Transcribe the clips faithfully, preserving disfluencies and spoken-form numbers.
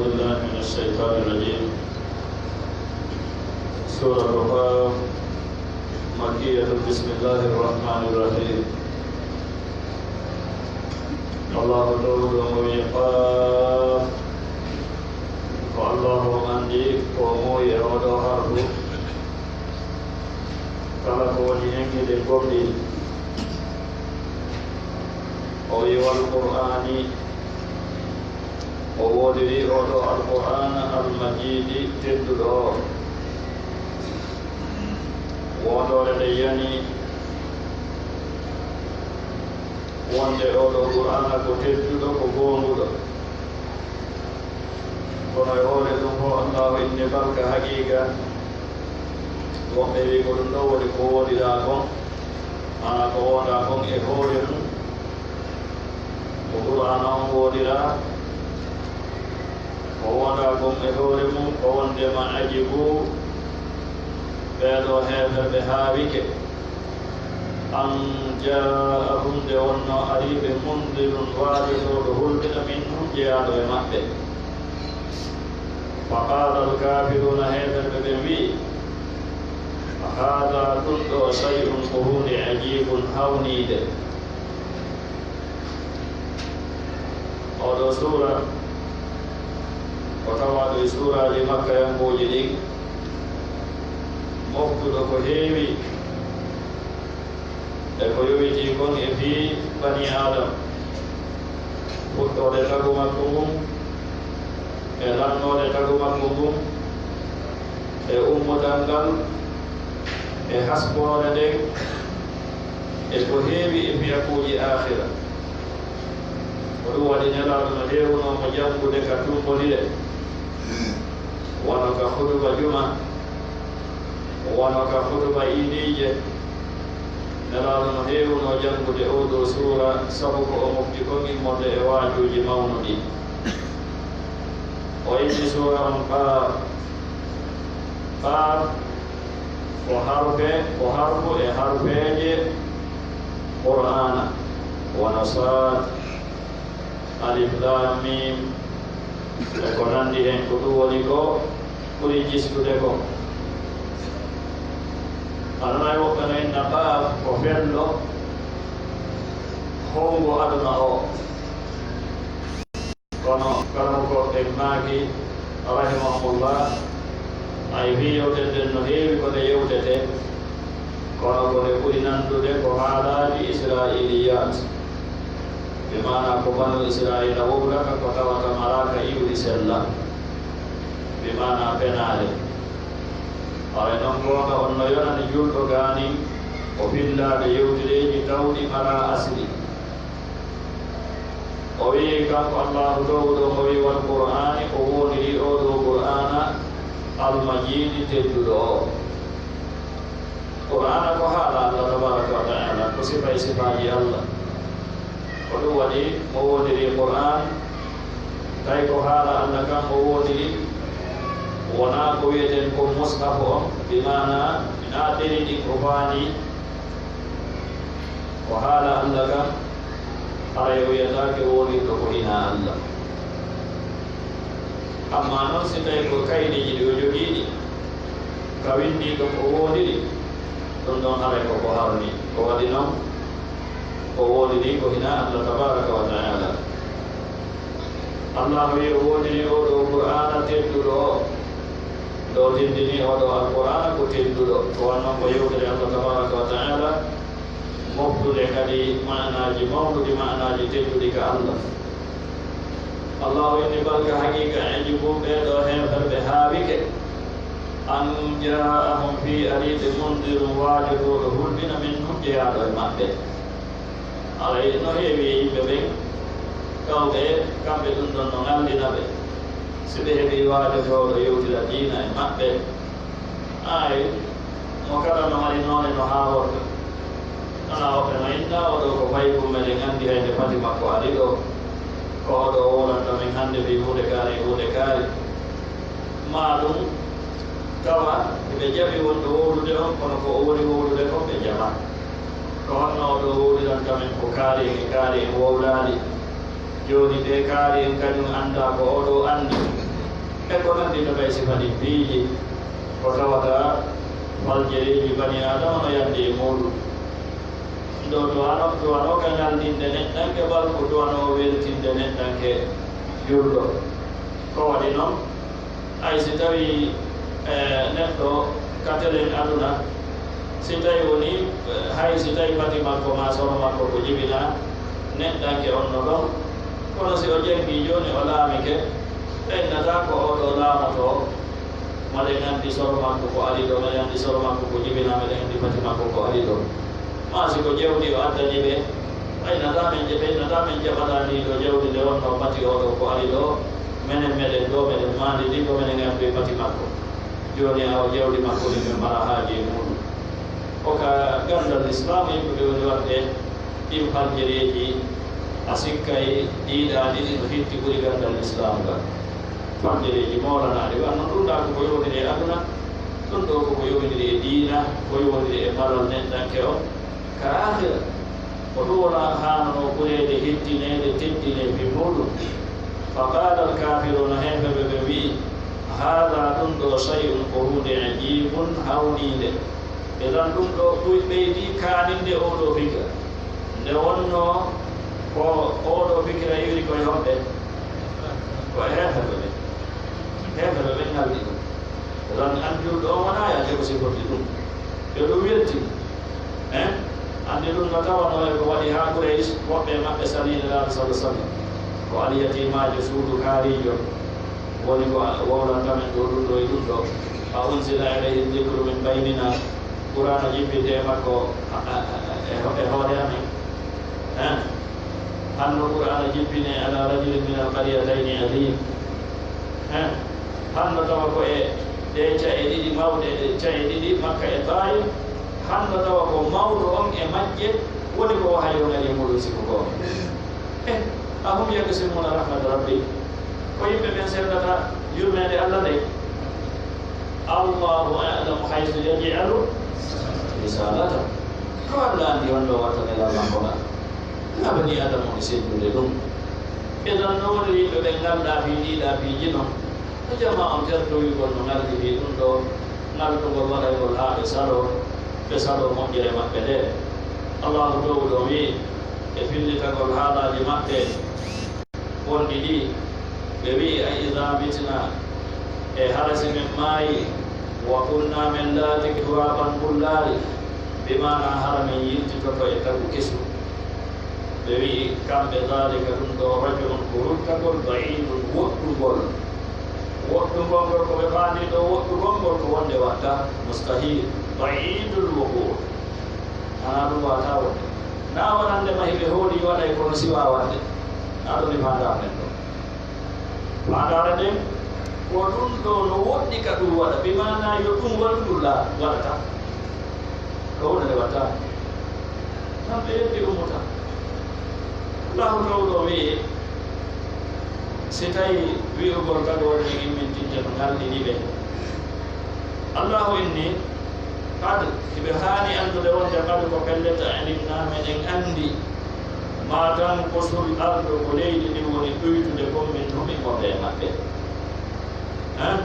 بالله من الشيطان الرجيم. سورة قاف، مكية، بسم الله الرحمن الرحيم. Allaahu Toowuɗo on o wi'i, "Qaaf." Ko Allaahu on anndi ko o muuyi e oo ɗoo harfu. Kala ko woni hen hiɗen gomɗini. O wi'i, "Wal Qur'aani." O woodiri oo ɗoo Alqur'aana Almajiidi tedduɗo oo. Woondoore nden yani wonde oo ɗoo Qur'aana ko tedduɗo, ko goonguɗo. Kono e hoore ɗum fof, Allaahu inni balka haqiiqa. Woɓɓe wi'i ko ɗum ɗoo woni ko woodiraa kon, maanaa ko woondaa kon e hoore mum. Ko Qur'aana on woodiraa, ko woondaa kon e hoore mum, ko wondema ajibu, ɓee ɗoo heeferɓe haawike. An jaa'ahum, nde wonnoo arii ɓe, mundirun, waajotooɗo hulɓina, minhum, jeyaaɗo e maɓɓe. Fa qaala al-kaafiruuna, heeferɓe ɓen wi'i, haada, ɗun ɗoo, shay'un, ko huunde, ajiibun, hawniinde. Oo ɗoo suura, ko tawaaɗo e suuraaji Makkayankooji ɗin, moftuɗo ko heewi e ko yowitii kon e fii Banii Aadama, fuɗɗoode tagu makko ngun, e lannoode tagu makko ngun, e ummutal ngal, e hasboore nden, e ko heewi e fiyakuuji aakhira. Ko ɗum waɗi Nelaaɗo no heewunoo mo janngude ka tummbondire, wano ka huɗuba juma, wano ka huɗuba iidiije. Nelaaɗo no heewunoo janngude oo ɗoo suura, sabu ko o mofti kon immorde e waajuuji mawnuɗi. O inni suura on Qaaf. Qaaf ko harfe, ko harfu e harfeeje Qur'aana, wano Saad, Alif Laam Miim, e ko nanndi hen, ko ɗum woni ko ɓuri jistude ko. A nanay woɓɓe no inna Qaaf ko fello howngo aduna o. Kono karamokooɓe ɓen maaki, rahimahumullah, ay fii yewtere nden no heewi ko nde yewtetee, kono ko nde ɓuri nanndude ko haalaaji Israa'iiliyaat, bi maanaa ko Banu Israa'iila wowlata ko tawata maraaka iwri sella, bi maanaa penaale. Aray non goonga on no yonani julɗo gaanin o fillaade yewtereeji tawɗi maraa asli. O wi'i, kanko Allaahu Toowuɗo, o wi'i, "Wal Qur'aani", o woondirii oo ɗoo Qur'aana, "Al-Majiidi", tedduɗo oo. Qur'aana ko haala Alla tabaaraka wa ta'aala, ko sifa e sifaaji Alla. Ko ɗum waɗi mo woondirii Qur'aan, tawi ko haala Alla kan o woondirii, wonaa ko wi'eten ko mushafu on, bi maanaa hinaa ɗeri ɗin o faanii. Ko haala Alla kan, haray o wiyataake woonirɗo ko hinaa Alla. Ammaa non, si tawii ko kaydeeji ɗi o jogii ɗin, ka winndii ɗon o woondirii, ɗum ɗon haray ko ko harmi. Ko waɗi non, o woondirii ko hinaa Alla tabaaraka wa ta'aala. Allaahu wi'i o woondirii oo ɗoo Qur'aana tedduɗo oo, ɗoo tinndinii oo ɗoo Alqur'aana ko tedduɗo. Ko wano ko yewtere Alla tabaaraka wa ta'aala, moftude kadi maanaaji mawnuɗi, maanaaji tedduɗi ka Alla. Allaahu inni, "Bal, ka haqiiqa, ajibu, ɓee ɗoo heeferɓe haawike, an jaa'ahum, fii arii ɓe, mundirun, waajotooɗo hulɓina, minhum, jeyaaɗo e maɓɓe." Aray no heewi e yimɓe ɓen, tawɓe kamɓe ɗum ɗon no ŋallina ɓe. Si ɓe heɓii waajotooɗo yewtira diina e maɓɓe, ay, mo kala no mari noone no haaworta. Ana woɓɓe no inna, "Oo ɗoo ko paykun, meɗen anndi hay nde pati makko ari ɗoo. Ko oo ɗoo wowlanta men hannde fii huunde kaari e huunde kaari." Maa ɗum tawa ɓe jaɓi wonɓe wowlude on, kono ko o woni wowlude kon ɓe jaɓaa. Ko honno oo ɗoo wowliranta men ko kaari en e kaari en wowlaali? Jooni ɗee kaari en kañum anndaa ko oo ɗoo anndi. E ko nanndi no kay sifa ɗin piiji, ko tawata faljereeji banii Aadama no yandi e muuɗum. Ɗo duwano, duwano ka ɲaldinde neɗɗanke, bal ko duwano weltinde neɗɗanke julɗo. Ko waɗi non, hay si tawii, eh, neɗɗo ka telen aduna, si tawii wonii, eh, hay si tawii pati makko maa soro makko ko jibinaa, neɗɗanke on no ɗon. Kono si o jangii jooni, o laamike, ɓe innataa ko oo ɗoo laamotoo. Meɗen anndi soro makko ko ari ɗoo, meɗen anndi soro makko ko jibinaa, meɗen anndi pati makko ko ari ɗoo. Maa si ko jawdi o addani ɓe, ɓe innataa men je-, ɓe innataa men jaɓataa ndii ɗoo jawdi nde wonnoo pati oo ɗoo ko ari ɗoo. Menen meɗen ɗoo, meɗen maanditi ko menen addoyi pati makko. Jooni awa jawdi makko ndi men maraa haaje e muuɗum. Ko ka ganndal Lislaamu yimɓe ɓe woni waɗde ɗin faljereeji, a sikkay ɗii ɗaa ɗiɗi no hitti ɓuri ganndal Lislaamu ngal. Faljereeji moolanaaɗi, wa non ɗum ɗaa ko ko yowondiri e aduna, ɗum ɗoo ko ko yowondiri e diina, ko yowondiri e maral neɗɗanke on ka aakhira. Ko ɗum wona haananoo ɓureede, hittineede, teddinee fii muuɗum. Fa qaala al kaafiruuna, heeferɓe ɓe wi'i, haadaa ɗum ɗoo shay'un ko huunde ajiibun hawniinde. Idan ɗum ɗoo ɓuy-, ɓeydii kaaninde oo ɗoo fikira. Nde wonnoo ko oo ɗoo fikira iwri ko e hoɓɓe, ko e heeferɓe ɓen. Heeferɓe ɓen ngaldi ɗum. Idan an julɗo on wonaa yaade ko siforde ɗum. Yo ɗum weltin. Eh? Anndi ɗum no tawanoo e ko waɗi haa Quraysh, woɓɓe e maɓɓe salii Nelaaɗo sallallahu alaihi wasallam. Ko alyatiimaajo suudu kaariijo. Woni ko wowlanta men ɗoo ɗum ɗoo e ɗum ɗoo. A unzila ilayhi dhikru min baynina. Qur'aana jippinte e makko, a, a, a, e ho-, e hoore amen. Eh? Hanno Qur'aana jippinee ala rajulin min al-qaryatayni azim. Eh? Hanno tawa ko e ɗee ca'e ɗiɗi mawɗe, ɗee ca'e ɗiɗi, Makka e Taayif. Hanno tawa ko mawɗo on e majje woni ko wahayi on ari e muɗum, si ko goonga. Eh, ahum yaqsimuna rahmata rabbi? Ko yimɓe ɓen senndata yurmeende Alla nden? Allahu a'lamu haythu yaj'alu risalata. Ko Alla anndi honno o watta nelal makko ngal. Naa banii Aadama woni senndude ɗum. Idan no woni yimɓe ɓen ngaldaa fii ɗii ɗaa piiji non. No jamaa on tertoyugol no ngaldi fii ɗum ɗoo, ngaltugol waɗaygol haa ɓe saloo, ɓe saloo moƴƴere maɓɓe nden. Allaahu Toowuɗo on wi'i, e fillitagol haalaaji maɓɓe bonɗi ɗii, ɓe wi'i, a idhaa mitnaa, e hara si men maayii, wa kunnaa, men laatike turaaban ɓullaari, bi maanaa hara men yiltitoto e tagu kesu. Ɓe wi'i kamɓe, daalika, ɗum ɗoo, raj'un, ko ruttagol, ba'iidun, woɗɗungol. Woɗɗungol ngol, ko ɓe faandii ɗoo woɗɗugol ngol, ko wonde waɗtaa, mustahiil, ba'iidul wuquu'. Hanaa ɗum waawataa wonde. Naa wonande ma hiɓe hoolii waɗay, kono si waawande. Naa ɗum ni faandaare nden ɗoo. Faandaare nden, ko ɗum ɗoo no woɗɗi ka ɗum waɗa, bi maanaa yo ɗum waɗu ɗum la-, waɗata. Ko wonande waɗata. Kamɓe yeddi ummuta. Allahu Toowuɗo wi'i, si tawi wi'ugol tagoore nden immintinta no ngalɗini ɓe. Allahu inni, qad, hiɓe haani anndude wonde qad ko pellet alimnaa meɗen anndi, maa tanqusul ardu ko leydi ndin woni ɗuytude kon minhum immorde e maɓɓe. Hein?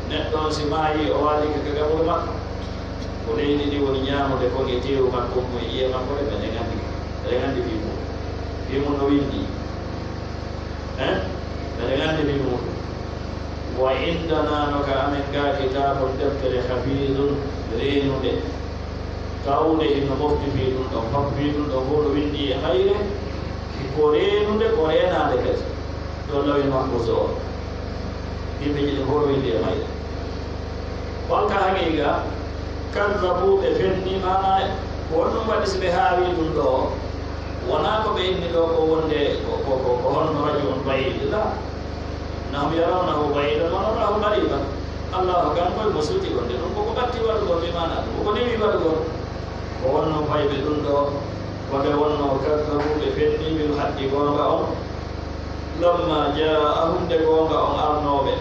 Neɗɗo on si maayii o waalike ka gaburu makko, ko leydi ndin woni ɲaamude kon e teewu makko on e ƴi'e makko ɗen, meɗen anndi, meɗen anndi fii mun. Fii mun no winndii. Hein? Meɗen anndi fii mun. Wa indanaa no ka amen gaa kitaabun deftere hafiizun reenunde. Tawde hino mofti fii ɗum ɗon, fii ɗum ɗon fof no winndii e mayre, ko reenunde, ko reenaande kadi. Ɗon lawhil mahfuuzu on. Yimɓe ɗiɗi fof no winndii e mayre. On ka haqiiqa, kazzabu, ɓe fenni, maanaa ko honɗum waɗi si ɓe haawii ɗum ɗoo? Wonaa ko ɓe inni ɗoo ko wonde ko, ko, ko, ko honno rajulun ba'iid, laa. Innahum yarawnahu ba'iidan wa naraahu qariiban. Allaahu kan koye mo suuti wonde ɗum ko ko ɓatti waɗugol, bi maanaa ɗum ko ko newi waɗugol. Ko wonnoo fayɓe ɗum ɗoo, ko nde wonnoo kazzabu, ɓe fenni bil haqqi, goonga on, lammaa jaa'ahum, nde goonga on arnoo ɓe.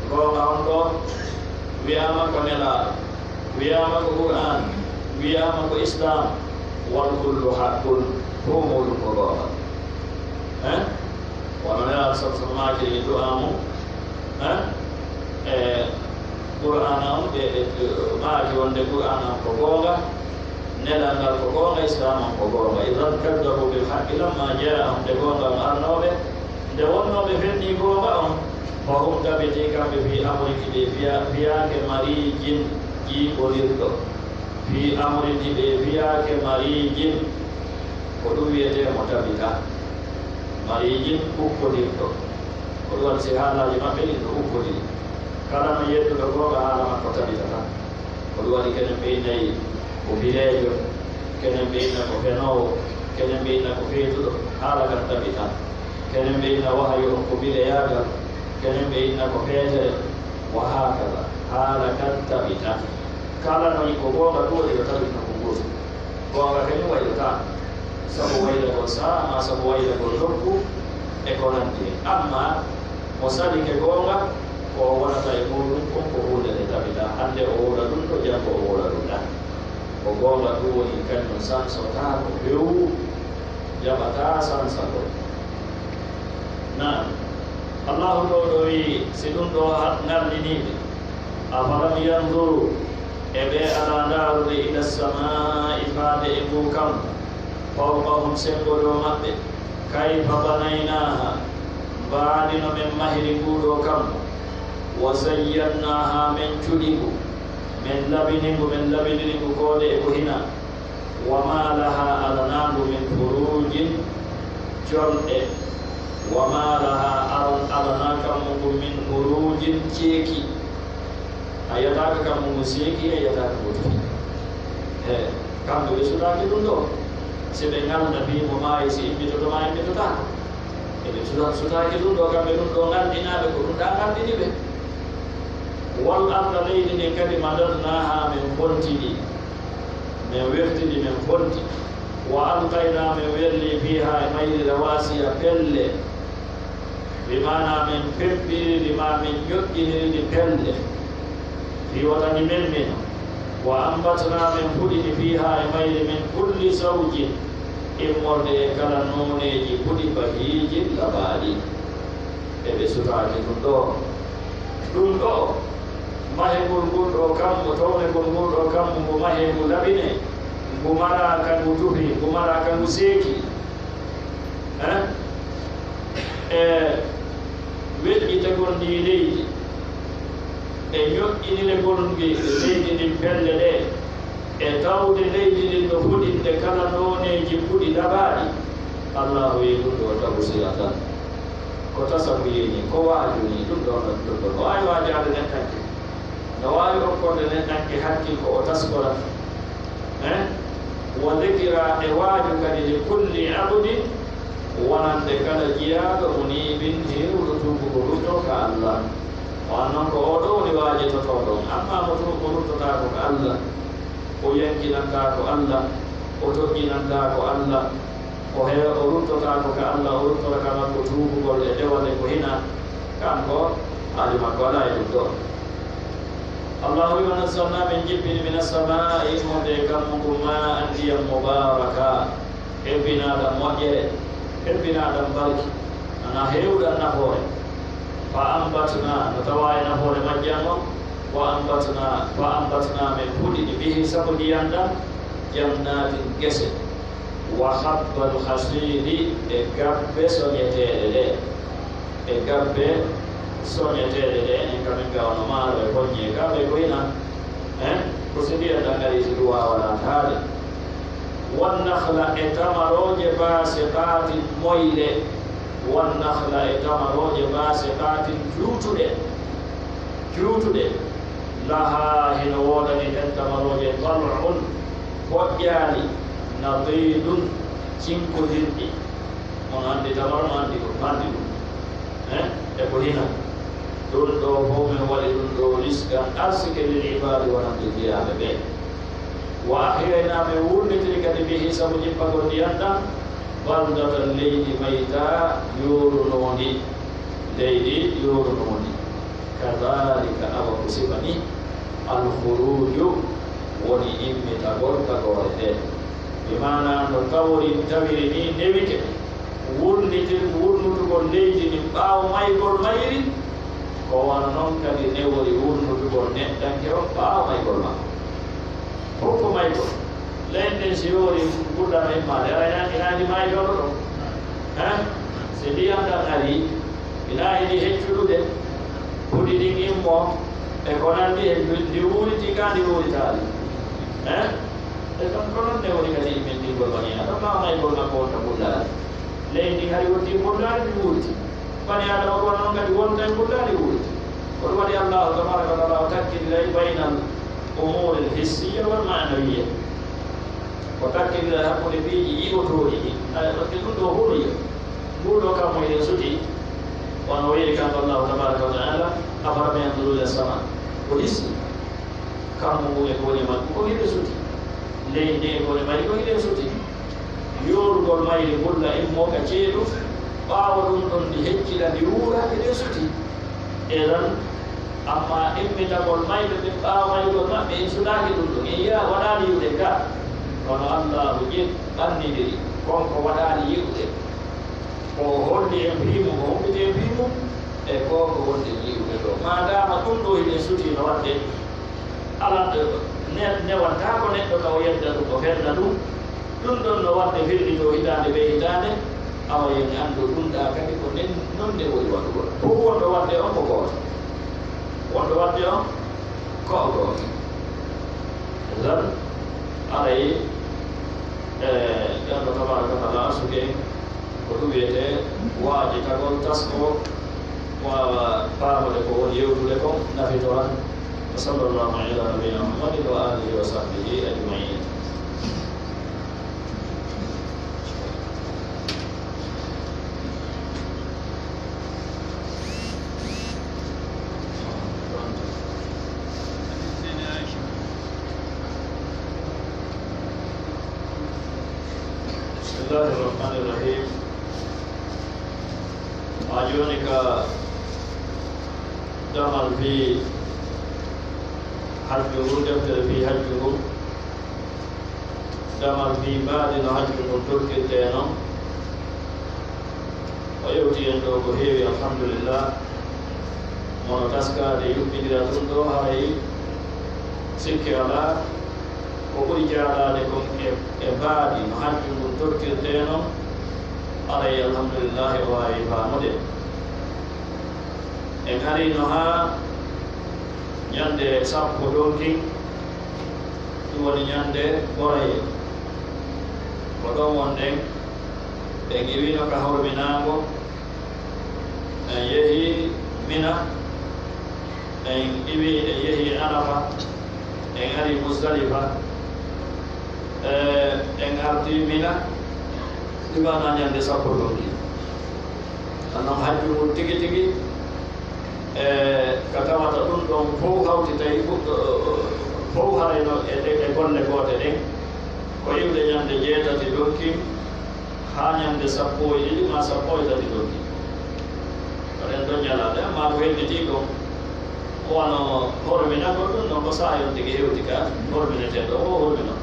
Goonga on ɗoo wi'aama ko Nelaaɗo, wi'aama ko Qur'aan, wi'aama ko Islaam, wal kullu haqqun, fow muuɗum ko goonga. Hein? Wano Nelaaɗo sallallahu alaihi wasallam maakiri e du'aa mum, Eh? E Qur'aana on, ɓe, ɓe, ɓe maaki wonde Qur'aana on ko goonga, nelal ngal ko goonga, Islaam on ko goonga. Idan kaddabu bil haqqi lamma jaa'ahum, nde goonga on arnoo ɓe, nde wonnoo ɓe fennii goonga on, fa hum tabiti kamɓe fii amrin, hiɓe fiya-, fiyaake mariijin jiiɓondirɗo. Fii amrin, hiɓe fiyaake mariijin, ko ɗum wiyetee mo tabita. Mariijin ukkondirɗo. Ko ɗum waɗi si haalaaji maɓɓe ɗin no ukkodiri. Kala no yedduɗo goonga haala makko tabitata. Ko ɗum waɗi kenen ɓe inay ko bileejo, kenen ɓe ina ko fenoowo, kenen ɓe ina ko feetuɗo, haala kan tabitan. Kenen ɓe ina wahayu on ko bileyaagal, kenen ɓe ina ko feetere, wa haakada, haala kan tabitan. Kala no ko goonga ɗum waɗi no tabitna ko gootum. Goonga kañum waylataa, sabu waylagol sahaa, maa sabu waylagol nokku, e ko nanndi hen. Ammaa mo salike goonga, ko o wonata e muuɗum kon ko huunde nde tabitaa, hannde o wowla ɗum ɗo, janngo o wowla ɗum ɗaa. Ko goonga ɗum woni kañum sansotaako few, jaɓataa sansagol. Naam. Allaahu ɗoo ɗo wi'i, si ɗum ɗoo ha-, ngarɗinii ɓe, afalam yanzuru, e ɓe alaa ndaarude, ila samaa'i, faade e nguu kammu, fawqahum, senngo dow maɓɓe, kayfa banaynaaha, mbaadi no men mahiri nguu ɗoo kammu, wa zayyannaaha, men cuɗi ngu, men labini ngu, men labiniri ngu koode e ko hinaa. Wa maa lahaa, alanaa ngu min furuujin, jorɗe. Wa maa lahaa, al-, alanaa kammu ngu min furuujin, ceeki. A yi'ataake kammu ngu seeki, a yi'ataake ngu tufi. He, kamɓe ɓe sutaaki ɗum ɗoo. Si ɓe ngalda fii mo maayi, si immitoto maa immitotaako. E ɓe suta-, sutaaki ɗum ɗoo, kamɓe ɗum ɗoo ngalɗinaaɓe, ko ɗum ɗaa ngalɗini ɓe. Wal arda, leydi ndin kadi, madadnaahaa, men fonti ndi. Men wertidi, men fonti. Wa alqaynaa, men welli, fiihaa, e mayri, rawaasiya, pelle. Bi maanaa men febbiriri, maa men ñoƴƴiniriri pelle. Fii wota ndi memmino. Wa ambatnaa, men fuɗini, fiihaa, e mayri, min kulli zawjin, immorde e kala nooneeji puɗi, bahiijin, labaaɗi. E ɓe sutaaki ɗum ɗoo. Ɗum ɗoo, mahegol ngol ɗoo kammu, townegol ngol ɗoo kammu, ngu mahee, ngu labinee, ngu maraa ka ngu tufi, ngu maraa ka ngu seeki. Eh? E weƴƴitagol ndii leydi, e ñoƴƴiniregol ndi leydi ndin pelle ɗee, e tawde leydi ndin no fuɗinde kala nooneeji puɗi labaaɗi, Allaahu wi'i ɗum ɗoo tabu sila tan. Ko tasabuye nii, ko waaju nii, ɗum ɗoo no, ɗum ɗoo no waawi waajaade neɗɗanke. No waawi okkorde neɗɗanke hakkil ko o taskora. Eh? Wa dhikraa, e waaju kadi, li kulli abdin, wonande kala jiyaaɗo, muniibin, heewɗo tuubugo ruttoo ka Allah. O annon ko oo ɗoo woni waajetotooɗo on, ammaa mo tu-, mo ruttotaako ka Allah, o yankinantaako Allah, o toƴƴinantaako Allah, o he-, o ruttotaako ka Allah, o ruttora ka makko tuubugol e dewal e ko hinaa, kanko haaju makko alaa e ɗum ɗoo. Allahu wi'i, "Wa nazzalnaa, men jippini, mina samaa'i, wonde e kammu ngun, maa'an, ndiyam, mubaarakaa, hebbinaaɗam moƴƴere, hebbinaaɗam barki, ana heewuɗam nafoore. Fa ambatnaa, no tawaa e nafoore majjam on, wa ambatnaa, fa ambatnaa, men fuɗini, bihi, sabu ndiyam ɗam, jannaatin, gese." Wa habbal hasiidi, e gabbe soñeteeɗe ɗe, e gabbe soñeteeɗe ɗe, enen ka men ga wano maaro e poññe, gabbe ko ina, eh, ko si ndiyam ɗam ari si ɗum waawa naataade. Wan nakhla, e tamarooje baasiqaatin moyɗe, wan nakhla, e tamarooje baasiqaatin juutuɗe, juutuɗe, lahaa, hino woodani ɗen tamarooje, tal'un, boƴƴaali, nadiidun, cinkodirɗi. On anndi tamaro, no anndi ko, no anndi ɗum. Eh? E ko hina. Ɗum ɗoo fof men waɗi ɗum ɗoo riskan arsike lil ibaadi wonande jeyaaɓe ɓe. Wa ahyaynaa men wurnitiri kadi bihi sabu jippagol ndiyam ɗam baldatan leydi mayta yoorunoondi. Leydi yoorunoondi. Kadaalika, awa ko sifa nii, al-khuruuju, woni immitagol tagoore ndee. Bi maanaa no tawori, tawiri nii newike, wurnitir-, wurnutugol leydi ndin ɓaawo maygol mayri, Ko wano non kadi newori wurnutugol neɗɗanke on ɓaawo maygol makko. Fow ko maygol. Ley nden si yoori bulla no immaade, hara ina, ina ndi maaydono ɗon. Hein? Si ndiyam ɗam arii, ina e ndi heccuɗude, huɗi ɗin immoo, e ko nanndi hen, ndi, ndi wuuritii kaa ndi wuuritaali? Hein? E ɗon ko non newori kadi immintingol banii Aadama, ɓaawo maygol makko wonta bullaali. Ley ndin hari wontii bullaali, ndi wuuritii. Banii Aadama ko wano non kadi wonta e bullaali wuuritii. Ko ɗum waɗi Allaahu tabaaraka wa taala o takkindiray baynal umuuril hissiyya wal ma'nawiyya. O takkindiray hakkunde piiji yi'otooɗi ɗin. Ayo, ɗum ɗoo huɗoyo. Nguu ɗoo kammu hiɗen suti. Wano o wi'iri kanko Allaahu tabaaraka wa taala, "Afalam yanzuru ila sama." Ko hissi. Kammu ngun e ko woni e maggu ko hiɗen suti. Leydi ndin e ko woni e mayri ko hiɗen suti. Yoorugol mayri bulla immoo ka ceeɗu, ɓaawo ɗun ɗon ndi heccira ndi wuura, hiɗen suti. Idan, amma immitagol mayɓe ɓen ɓaawo maygol maɓɓe, en sutaaki ɗun ɗon. En yi'a waɗaali yi'ude ka. Kono Allaahu ƴe-, ɓannindiri, kon ko waɗaali yi'ude. Ko o holli en fii mun, o humpiti en fii mun, e ko ko wonde yi'ude ɗoo. Maadaama ɗun ɗoo hiɗen suti no waɗde, alan, ne-, newantaako neɗɗo ka o yedda ɗun, o fenna ɗun. Ɗun ɗon no waɗde firlitoo hitaande bee hitaande, awa yo en anndu ɗun ɗaa kadi ko nen, non ne woni waɗugol. Fow wonɗo waɗde on ko gooto. Wonɗo waɗde on ko o gooto. Idan, aray, e, Jalla tabaaraka wa taala arsuke en ko ɗum wiyetee waajitagol, taskoo, waawa faamude ko woni yewtude kon, nafitora. Wa sallallahu ala nabiyyina Muhammadin wa alihi wa sahbihi ajma'in. بسم الله الرحمن الرحيم. Haa jooni ka damal fii hajju ngun, deftere fii hajju ngun, damal fii mbaadi no hajju ngun tokkirtee non. O yewti en ɗoo ko heewi, alhamdulillah. Wano taskaade yuɓɓindira ɗum ɗoo, haray sikke alaa, ko ɓuri jaalaade kon e, e mbaadi no hajju ngun tokkirtee non, haray, alhamdulillah, o waawi faamude. En ariino haa ñannde sappo donkin, ɗum woni ñannde Borayel. Ko ɗon wonɗen, ɓe ngiwiino ka horminaango, en yehi Mina, en iwi, en yehi Arafa, en ari Musdalifa, eh, en arti Mina, ɗi maana ñannde sappo donkin. Annon hajju ngun tigi tigi, e, ka tawata ɗum ɗon fow hawti tawi fu-, fow harayno e ɗe, e golle goote ɗen, ko iwde ñande jeetati donkin haa ñande sappo e ɗiɗi maa sappo e tati donkin. Ko ɗen ɗon ñalaaɗe, ammaa ko hedditii kon, wano horminagol ɗum ɗon, ko saayon tigi hewti ka hormineteeɗo o hormino.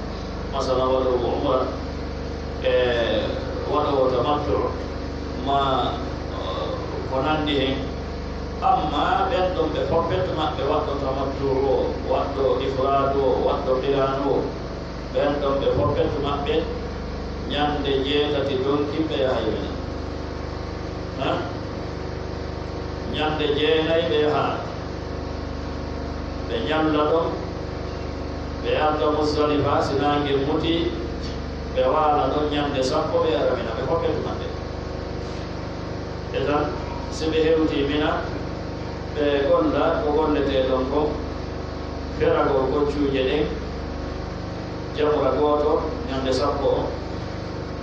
Masalan, waɗoowo umra, e waɗoowo tamattu, maa, eh, ko nanndi hen. Amma ɓen ɗon ɓe fow pet maɓɓe, waɗɗo tamattu o, waɗɗo ifraadu o, waɗɗo qiraanu o, ɓen ɗon ɓe fow pet maɓɓe, ñande jeetati donkin ɓe yahay Mina. Ha? Ñande jeenay ɓe yaha. Ɓe ñalla ɗon, ɓe arda Musdalifa, si naange muti, ɓe waala ɗon ñande sappo, ɓe ara Mina, ɓe fow pet maɓɓe. E tan, si ɓe hewtii Mina, ɓe golla ko golletee ɗon kon, feragol koccuuje ɗen, jamra gooto ñande sappo on,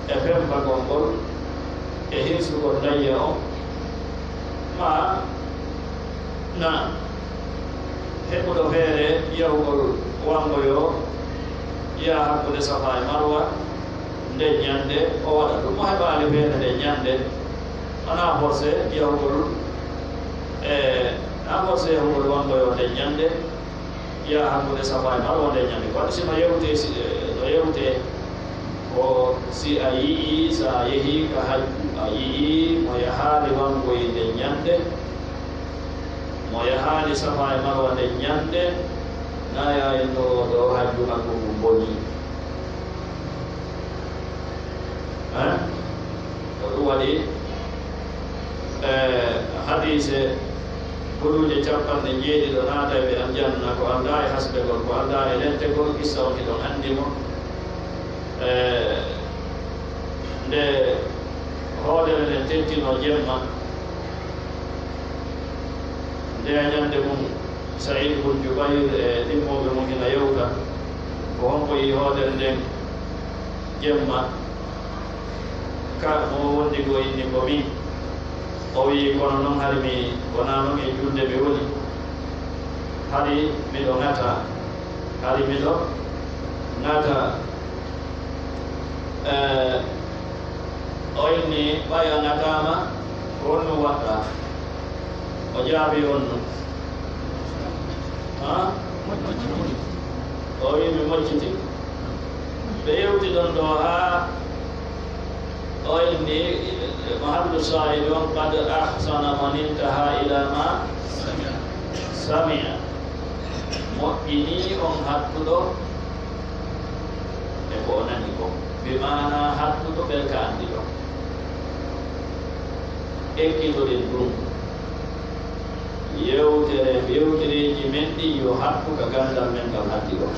e fempagol ngol, e hirsugol layya on, maa na heɓuɗo feere yahugol wangoyo, yaha hakkunde Safa e Marwa nden ñande, o waɗa ɗum. Mo heɓaali feere nden ñande, wonaa forcé yahugol, e, na forcé yahugol wangoyo nden ñande, yaha hakkunde Safa e Marwa nden ñande. Ko waɗi si no yewtee, si, e, no yewtee ko si a yi'ii, si a yehii ka hajju, a yi'ii mo yahaali wangoyi nden ñande, Mo yahaali Safa e Marwa nden ɲande, na yaayino ɗo hajju makko ngun bonii. Eh? Ko ɗum waɗi, eh, hadiise guluuje capanɗe jeeɗiɗo naatayɓe aljanna, ko aldaa e hasbegol, ko aldaa e lentegol, kissa on hiɗon anndi mo. Eh, nde hoodere nden tettinoo jemma, nde ɲande mum, Sa'iid bun Jubayr e ɗimmooɓe mum hina yewta, ko honko yi'i hoodere nden jemma, ka mo wondi ko inni ko min. O wi'i, "Kono non hari mi wonaa non e julde mi woni, hari miɗo ŋata, hari miɗo ŋata." Eh, o inni, "Ɓay a ŋataama, ko honno waɗɗaa?" O jaabii honno? Ha? O wi'i, "Mi mocciti." Ɓe yewti ɗon ɗo haa o inni, mahallu saahid on, "Qad ahsana man intaha ila ma sami'a." Moƴƴinii on hattuɗo e ko o nani kon. Bi maanaa hattuɗo ɓen ka anndi ɗon. Ekkitoɗen ɗum. Yewtere, yewtereeji men ɗin yo hattu ka ganndal men ngal hatti ɗon.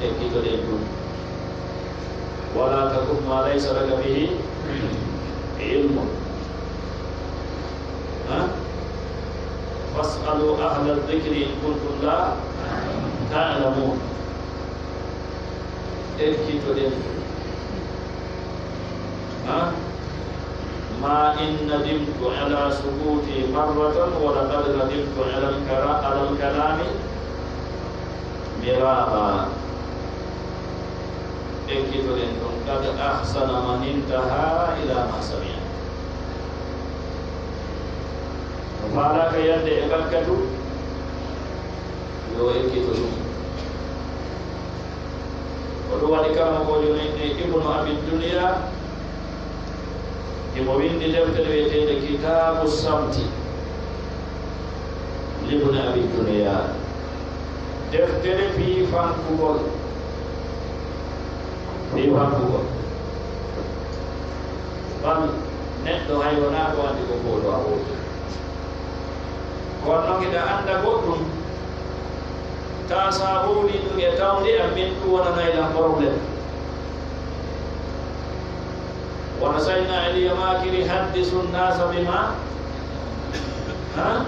Ekkitoɗen ɗum. ولا تقف ما ليس لك به علم. Ha? فاسألوا أهل الذكر إن كنتم لا تعلمون. Ekkitoɗen. Ha? ما إن ندمت على سكوتي مرة ولقد ندمت على الكرا-، على الكلام مرارا. Ekkitoɗen ɗum. قد أحسن من انتهى إلى ما سمع. Mo faalaaka yande e bakkatu, yo ekkito ɗum. Ko ɗum waɗi karamokoojo men e Ibnu Abi Dunya, himo winndi deftere wi'eteende Kitaabu Samti, Libni Abi Dunya. Deftere fii fankugol. Fii fankugol. Bal neɗɗo hay wonaa ko anndi ko fowto a wowti. Kono non hiɗa annda goɗɗum, taa sa wowlii ɗum e tawde an, min ɗum wonanay lan problème. Wano Sayyidina Ali e maakiri, "Haddisu nnaasa bima, ha?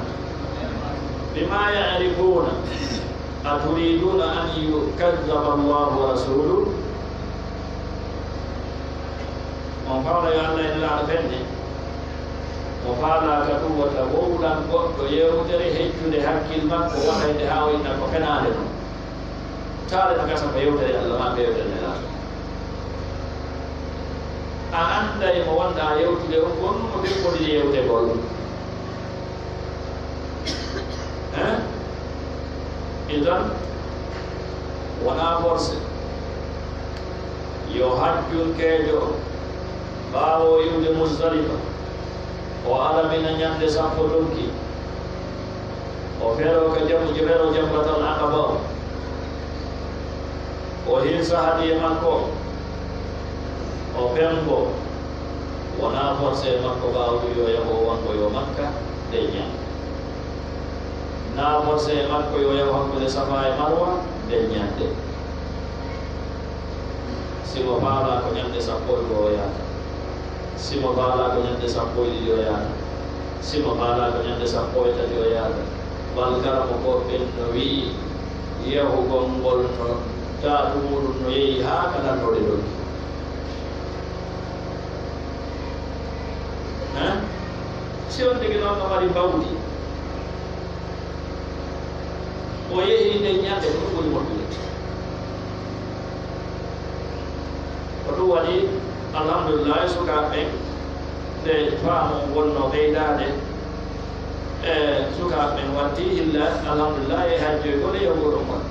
Bima ya'rifuuna. Aturiduuna an yukazzaba Allahu wa rasuluhu?" On faalaa yo Alla e Nelaaɗo fenne. Mo faalaaka ɗum wota wowlan goɗɗo yewtere heccude hakkil makko, wonayde haa o inna ko fenaande non. Taale no gasa ko yewtere Alla maa ko yewtere Nelaaɗo. A annday mo wonɗaa yewtude on, wonno mo jokkondiri yewtegol. Hein? Idan, wonaa forcé. Yo hajjunkeejo, ɓaawo iwde Muzdalifa, o alamina ɲande sappo tolki, o fero ka jam-, fero Jamratal Aqaba on. O hirsa hadiye makko, o fengo, wonaa forcé e makko ɓaawo ɗum yo yahu o wangoyo Makka nden ɲande. Naa forcé e makko yo yahu hakkunde Safa e Marwa nden ɲande. Si mo faalaa ko ɲande sappo e go'o o yaata. Si mo faalaa ko ɲande sappo e ɗiɗi o yaata. Si mo faalaa ko ɲande sappo e tati o yaata. Bal karamokooɓe ɓen no wi'i, yahugol ngol no taatu muuɗum no yehi haa ka lannoode dogi. Hein? Si on tigi non no mari mbawdi, o yehi nden ɲande, ko ɗum ɓuri moƴƴude. Ko ɗum waɗi, alhamdulillahi, sukaaɓe ɓen, nde faamu on wonnoo ɓeydaade, e sukaaɓe ɓen watti, illa, alhamdulillahi, e hajjoygol e yawgol on.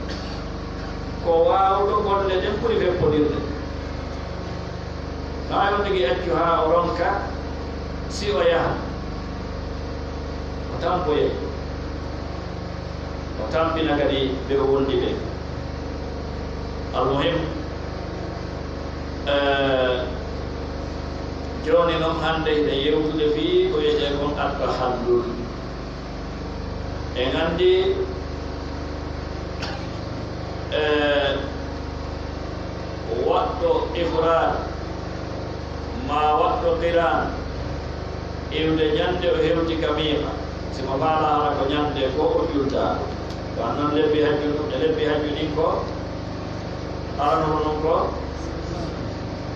Ko waawɗo golle ɗen ɓuri feppodirde. Maa yo tigi accu haa o ronka, si o yaha, Tampoye. O tampina kadi ɓe o wondi ɓe. Almuhim, eh, jooni non hannde hiɗen yewtude fii ko wi'etee kon at-tahallul. En anndi, eh, waɗɗo ifraad maa waɗɗo qiraan, iwde ñande o hewti ka miiqa, si mo faalaa hara ko ñande ko o juldaa. Ko non lebbi hajju, e lebbi hajju ɗin ko, arano non ko,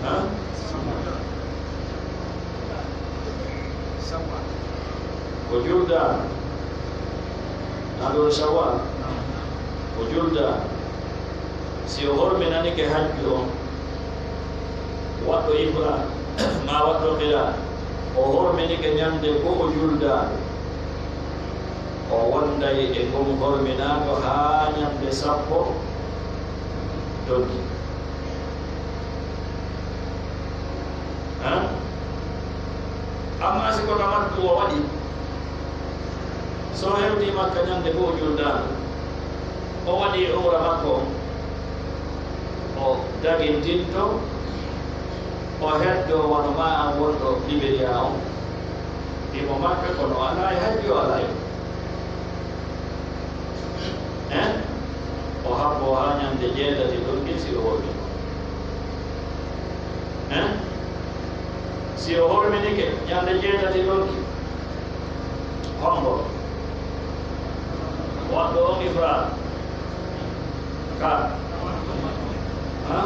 ha? Ko juldaa, na ɗon Shawwal, ko juldaa. Si o horminanike hajju on, waɗɗo ifraad maa waɗɗo qiraan, o horminike ñande ko o juldaa, o wonday e ngon horminaango haa ñande sappo donki. Han? Ammaa si ko tamattu o waɗi, so o hewtii Makka ñande ko o juldaano, o waɗi umra makko on, o dagintinto, o heddoo wano maa an wonɗo Liberiyaa on. Himo Makka kono o alaa e hajju, o alaa e. Hein? O habboo haa ñande jeetati ɗon ɗin si o hormii. Hein? Si o horminike ñande jeetati ɗon ɗin, hombo? Waɗɗo on ifraad. Ka? Ha?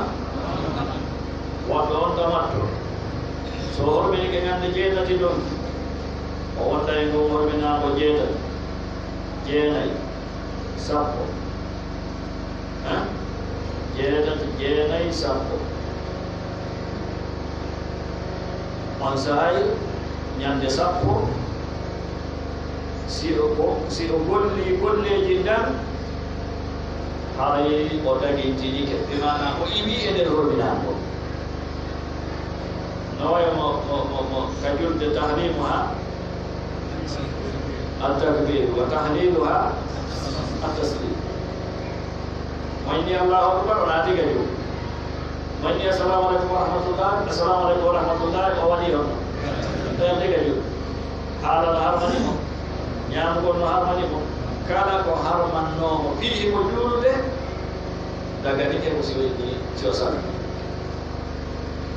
Waɗɗo on tamattu. So o horminike ñande jeetati ɗon, o wonday ngon horminaango jeetati, jeenay, sappo. Ha? Jeetati, jeenay, sappo. On saa'i, ñande sappo, si o go-, si o gollii golleeji ɗin, haray o dagintinike, bi maanaa o iwii e nder horminaango. No wayi mo, mo, mo, mo ka julde tahriimu haa at-takbiir, wa tahliilu haa at-tasliim. Mo inni Allaahu akbar, o naati ka julde. Mo inni assalaamu aleykum wa rahmatullah, assalaamu aleykum wa rahmatullah, o waɗi on. Ɓe addi ka julde. Haala no harmani mo. Ñaamugol no harmani mo. Kala ko harmannoo mo fii himo juulude, daganike mo si o inni, si o salmini.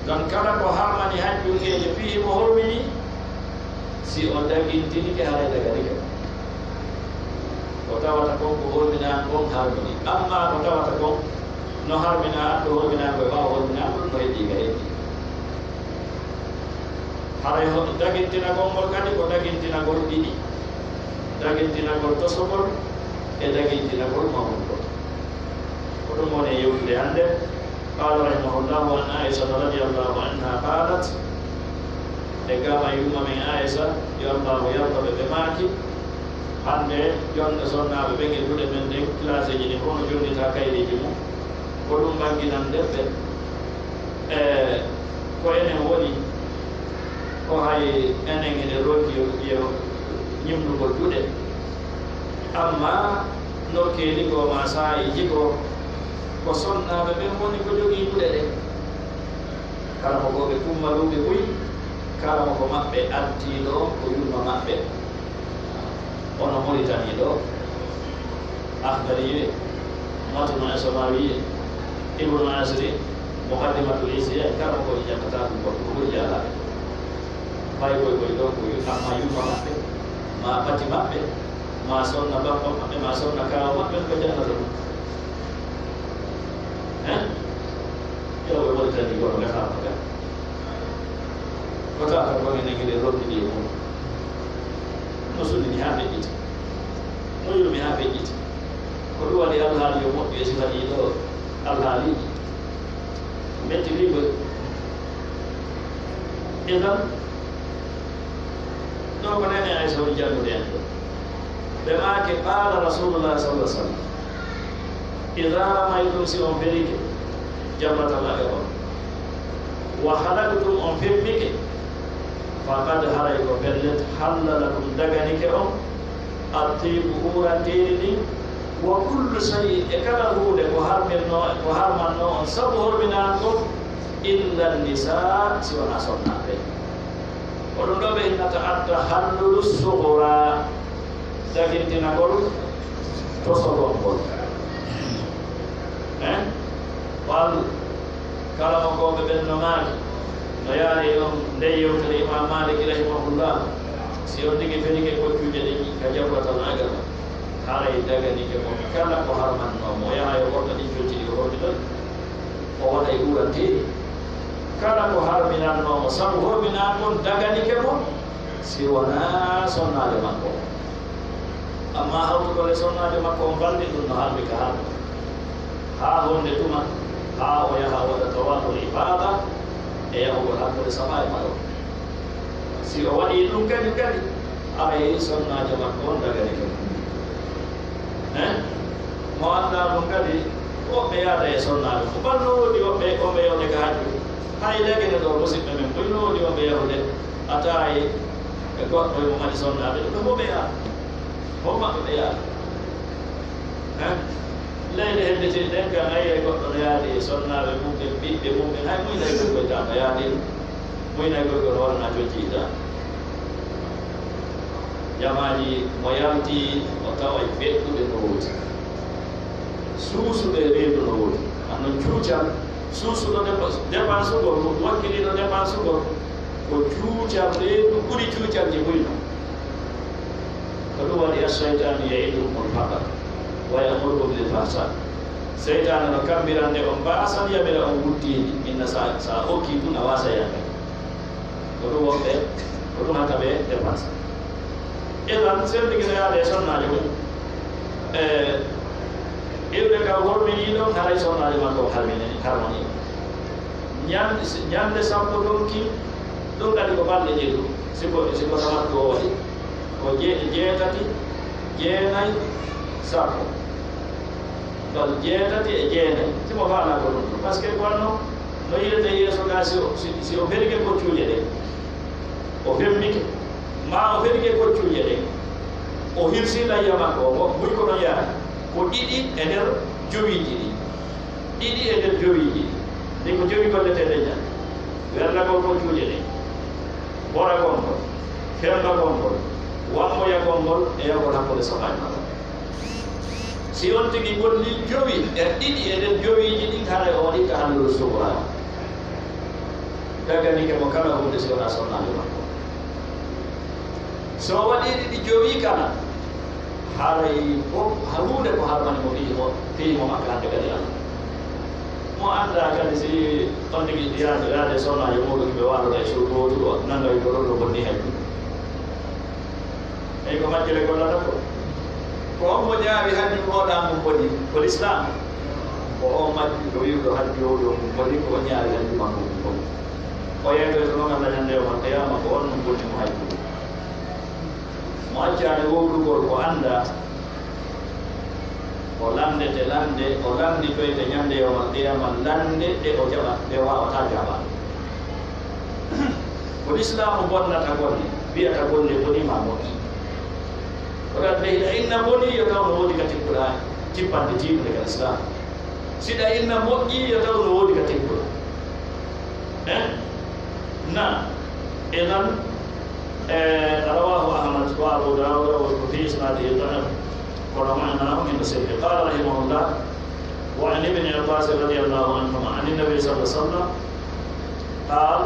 Ɗon kala ko harmani hajjunkeeje fii himo hormini, si o dagintinike haray daganike. Ko tawata kon ko horminaa kon harmini. Ammaa ko tawata kon no harminaa, ko horminaa ko e ɓaawo horminaa kon no heddii ka heddii. Haray ho-, dagintinagol ngol kadi ko dagintinagol ɗiɗi. Dagintinagol tosogol e dagintinagol mawnude. Ko ɗum woni yewtude hannde. Qaala rahimahullahu an Aishata radiyallahu anha qalat, e gama yumma men Aisha, yo Allahu yarda ɓe, ɓe maaki, hannde jonɗe sonnaaɓe ɓen e duɗe men ɗen, classe ji ɗin fof no jonnitaa kayreeji mum. Ko ɗum ɓanginande ɓe. E ko enen woni, ko hay enen eɗen ronki yo, yo ñimnugol duɗe. Amma nokkeeli goo maa saa'iiji goo, ko sonnaaɓe ɓen woni ko jogii duɗe ɗen. Karamokooɓe kummaluuɓe buy, karamoko maɓɓe ardiiɗo on ko yumma maɓɓe. Hono Moritani ɗoo, Ahdari wi'ee, Matnu Asamawi wi'ee, Ibnu Asiri, Muqaddimatul Izziya, karamokooɓe janngataa ɗum ko ɗum ɓuri jaalaaɓe. Ɓay koy koy ɗoo ko yu-, amma yumma maɓɓe, maa pati maɓɓe, maa sonna bappa maɓɓe, maa sonna kaawa maɓɓe, ko jannata ɗum. Hein? Yo ɓe Moritani gono gasa ko ga. Ko tawata ko enen hiɗen rokkidi e mum. No sunnini haa feƴƴiti. No yurmi haa feƴƴiti. Ko ɗum waɗi alhaali yo moƴƴu e sifa ɗii ɗoo alhaaliiji. Metti ɗii koy. Idan, ɗoo ko nene Aysa woni janngude en ɗoo. Ɓe maaki, qaala Rasuulullaahi sallallaahu alayhi wa sallam, "Idaa ramaytum, si on felike jamratal aqaba, wa halaktum, on femmike, faqad, haray ko pellet, halla lakum, daganike on, Attiibu uuranteeri ndin, wa kullu shay'in e kala huunde ko harminno, ko harmannoo on sabu horminaango, illa nisaa, si wanaa sonnaaɓe. Ko ɗum ɗoo ɓe innata at-tahallulu sughraa, dagintinagol tosogol ngol. Eh? Wal Kala mo ko ɓe ɓen no maaki, no yaari e on ndee yewtere Imaam Maaliki rahimahullah, si on tigi ferike koccuuje ɗen ka Jamratal Aqaba, haray daganike mo kala ko harmannoo mo, o yaha yo ɓorta ɗin conci ɗi o hormitoy, o waɗay uuranteeri. Kala ko harminannoo mo sabu horminaa kon daganike mo, si wanaa sonnaajo makko on. Ammaa hawtugol e sonnaajo makko on balɗe, ɗun no harmi ka harmi. Haa honde tuma, haa o yaha o waɗa tawaaful ifaada e yahugol hakkunde Safaa e Marwa. Si o waɗii ɗun kadi, kadi, haray sonnaajo makko on daganike mo. Eh? Mo anndaa ɗun kadi, woɓɓe yaada e sonnaaɓe. Ko ɓanno woodi woɓɓe, woɓɓe yewde ka hajju. Hay legene ɗoo, musiɓɓe men, koy no woodi woɓɓe yahude, a tawi e goɗɗo e mo mari sonnaaɓe, ɗum ɗo fof ɓe yaha. Fof maɓɓe ɓe yaha. Eh? Leyɗe heddete ɗen kan, a yi'ay goɗɗo no yaadi e sonnaaɓe mum ɓen, ɓiɓɓe mum ɓen, hay muynay goy goy tan no yaadi, muynay goy goy no waɗana jojji tan. Jamaaji mo yalti, o taway ɓeɗɗuɓe no woodi. Suusuɓe reedu no woodi. Anno cuucal, suusuɗo dépense, dépensugol, wakkiliiɗo dépensugol, ko cuucal reedu ɓuri cuucalji buy non. Ko ɗum waɗi, "Ash-shaytanu ya'idukumul faqra wa ya'murukum bil fahsha." Seytaane no kammbiranɗe on baasal, yamira on wuddeeji. Inna sa, sa okki tun, a waasa yamira. Ko ɗum wonɓe, ko ɗum hatta ɓe dépense. Idan, sendigi no yaade e sonnaajo mum. E, iwde ka horminii ɗon, haray sonnaajo makko on harmini, harmanii. Ñande, ñande sappo ɗon ki, ɗum kadi ko balɗe jeeɗiɗi. Si ko, si ko tamattu o waɗi, ko je-, jeetati, jeenay, sappo. Ngal jeetati e jeenay. Si mo faala ko ɗum. Parce que ko wanno, no yi'ete yeeso ka, si o, si, si o ferike koccuuje ɗen, o femmike, maa o ferike koccuuje ɗen, o hirsi layya makko o, buy ko no yaari, ko ɗiɗi e nder jowiiji ɗin. Ɗiɗi e nder jowiiji ɗin. Ɗin ko jowi golleteeɗe ñande. Wernagol koccuuje ɗen, boragol ngol, fembagol ngol, wammoyagol ngol, e yahugol hakkunde Safaa e Marwa. Si on tigi gollii jowi e ɗiɗi e nder jowiiji ɗin, haray o waɗii tahallulu sughraa. Daganike mo kala huunde si wonaa sonnaajo makko. Si o waɗii ɗiɗi jowi kala, haray fof, huunde ko harmani mo fii mo, fii mo makka hande kadi Allah. Mo anndaa kadi si on tigi yaade, yaade sonnaajo muuɗum ɓe waaloda e suudu wootu, o nanga wi'ude ɗon no bonni hay ɗum. Eyi, ko majjere gollata ko. Ko on mo ƴaawi hajju o ɗaa mo boni, ko lislaam. Ko on majji, ko wi'uɗo hajju o ɗoo mo boni, ko on ƴaawi hajju makko mo boni. O yeetoyto non Allah ñande yawmal qiyaama, ko on mo bonni mo hajju. Mo accaani wowlugol ko anndaa, o lanndete lannde, o lannditoyte ñande yawmal qiyaama lannde ɗe o jaɓa, ɗe o waawataa jaabaade. Ko lislaamu bonnata golle, wi'ata golle bonii maa moƴƴi. Ko ɗaɗi hiɗa inna bonii, yo taw no woodi ka tippuɗaa, tippande tiiɗunde ka lislaamu. Si ɗa inna moƴƴi, yo taw no woodi ka tippuɗaa. Eh? Naam. Idan, eh, rawaahu Ahmad wa Abu Daawuda wa fii isnaadihi da'f. Kono ma'naahu inda sidqi. Qaala rahimahullah, wa an ibni Abbaas radiyallahu anhuma an nabi sallallahu alaihi wasallam qaal,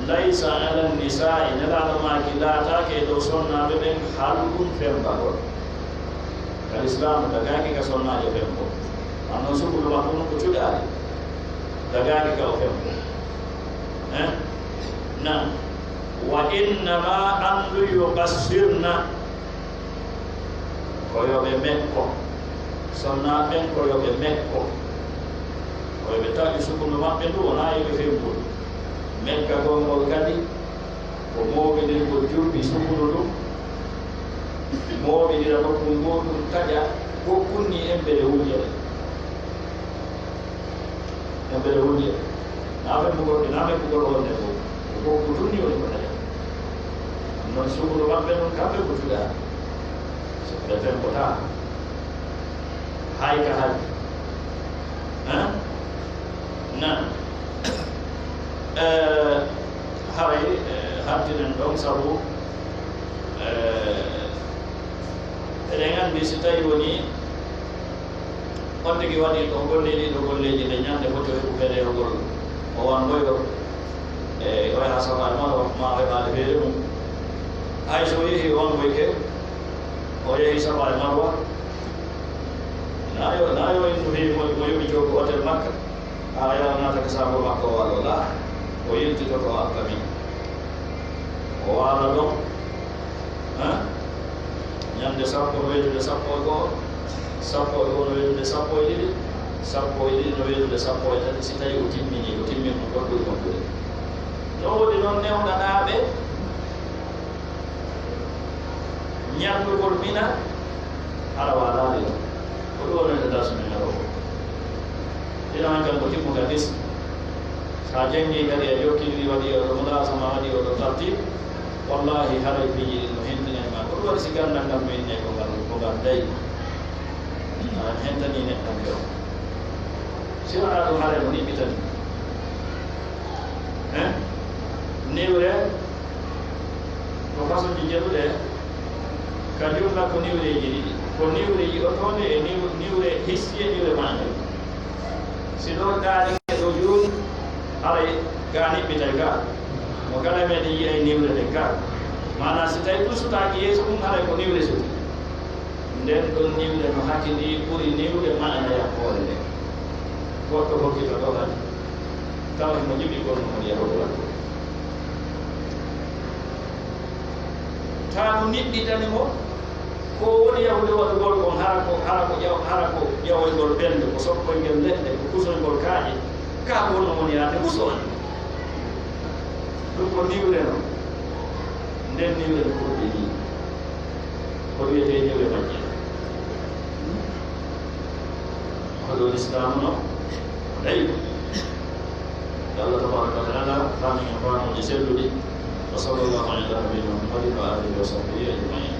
laysa ala nisaa'i, Nelaaɗo maaki, laataaki e dow sonnaaɓe ɓen halkun fembagol. Ka lislaamu dagaaki ka sonnaajo fembo. Annon sukulu makko nun ko cuɗaali. Dagaaki ka o fembo. Eh? Naam. Wa innama andu yuqassirna. Ko yo ɓe mekko. Sonnaaɓe ɓen ko yo ɓe mekko. Ko yo ɓe taƴu sukundu maɓɓe ndu, wonaa yo ɓe fewndol. Mekkagol ngol kadi ko mooɓindirgol jurbi sukundu ndun, mooɓindira nokku ngoo ɗun taƴa, ko kunni en mbele wulƴere. Kamɓe ɓe woni e, naa ɓe mbugorɓe, naa ɓe mbugorɓe wonde ko, ko, ko tunni woni ko taƴa. Ɗum noon, sukuɗo maɓɓe noon, kamɓe ko tuɗaani. Ɓe fempotaa. Hay ka hay. Hein? Nan. Eh, haray, eh, haltinen ɗon sabu, eh, eɗen anndi si tawi woni on tigi waɗi ɗo golleeji, ɗo golleeji, nde ñande foti o heɓu fedeewol o wangoyo, e o yaha Safa e Marwa, ma o heɓaade feere mum. Hay so o yehi o wangoyke, o yehi Safa e Marwa, na yo, na yo en no heewi mo, mo yoɓi joogo hotel Makka, haa yaha naata ka saabor makko o walo, la, o yiltitoto o alkamiisa. O waala ɗon, ha? Ñande sappo no weetude sappo e go'o, sappo e go'o no weetude sappo e ɗiɗi, sappo e ɗiɗi no weetude sappo e tati, si tawi o timmini, o timmini ko ɓuri moƴƴude. No woodi non newɗanaaɓe ñallugol Mina, hara waalaali ɗon. Ko ɗum woni darsu men aroowo. Ina on janngo timmuka dis. So a janngii kadi a jokkindiri waɗi oɗo mulasama, waɗi oɗo tartib, wallahi haray piiji ɗin no hentinay ma. Ko ɗum waɗi si ganndal ngal no innee ko ngal, ko ngal dayi. A hentanii neɗɗanke on. Si waɗaa ɗum haray mo niɓɓitani. Hein? Niwre ko fasoji jeɗuɗe, ka jumla ko niwreeji ɗiɗi. Ko niwre yi'otoonde e niw-, niwre hissi e niwre maanawi. Si ɗo daari e ɗo juul, haray ga niɓɓitay ga. Mo kala e meɗen yi'ay niwre nden ga. Maanaa si tawi ɗum sutaaki yeeso mum, haray ko niwre suti. Nden ɗon niwre no hakindii ɓuri niwre maana yakkoore nden. Goɗɗo hokkito ɗo kadi, tawa himo jiɓi kono mo yahudu waɗugol. Taa ɗum niɓɓitani mo ko woni yahude waɗugol kon, hara ko, hara ko ƴaw-, hara ko ƴawoygol ɓernde, ko sokkoygol leɗɗe, ko kusoygol kaaƴe, kaa ko honno woni yaade muso on. Ɗum ko niwre non. Nden niwre no foti nii. Ko wiyetee niwre majje. Ko ɗo Lislaamu no dayi. Yo Allah tabaaraka wa ta'aala faamin en faamuuji selluɗi. Wa sallallaahu alaa nabiyyinaa Muhammadin wa aalihi wa sahbihi ajma'iin.